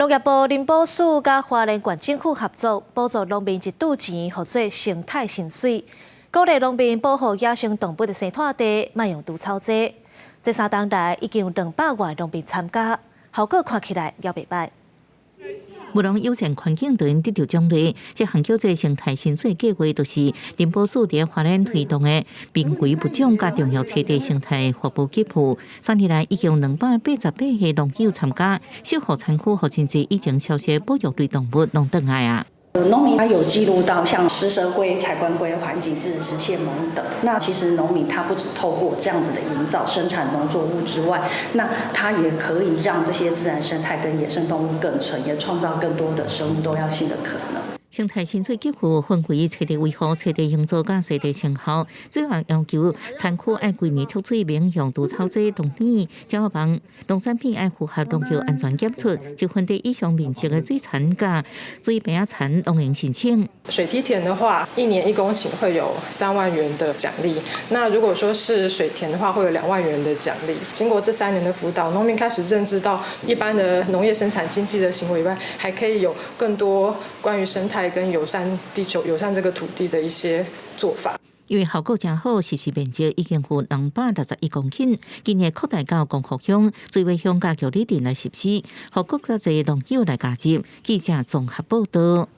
農業部林保署佮花蓮縣政府合作，補助農民一拄錢，予做生態薪水，鼓勵農民保護野生動物的生態地，莫用除草劑。這3冬來已經有200外農民參加，效果看起來猶袂䆀。務農友善環境就得著獎勵，這項叫做生態薪水計劃，就是林保署佇花蓮推動的瀕危物種佮重要棲地生態服務給付。3年來已經有288個農友參加，小予田區予真濟以前消失保育類動物攏轉來啊。農民他有記錄到像食蛇龜、柴棺龜、環頸雉、食蟹獴等。那其實農民他不只透過這樣子的營造生產農作物之外，那他也可以讓這些自然生態跟野生動物共存，也創造更多的生物多樣性的可能。生態薪水給付分為棲地維護、棲地營造佮生態成效，主要要求田區愛規年脫水，免用除草劑、冬天鳥網，農產品愛符合農藥安全檢出，一分地以上面積的水田佮水邊仔田攏會申請。水梯田的話，一年1公頃會有3萬元的獎勵。那如果說是水田的話，會有2萬元的獎勵。經過這3年的輔導，農民開始認知到，一般的農業生產經濟的行為以外，還可以有更多關於生態跟友善地球、友善這個土地的一些做法。因為效果誠好，實施面積已經有261公頃，今年擴大到光復鄉、水尾鄉佮玉里鎮來實施，予閣較濟農友來加入。記者綜合報道。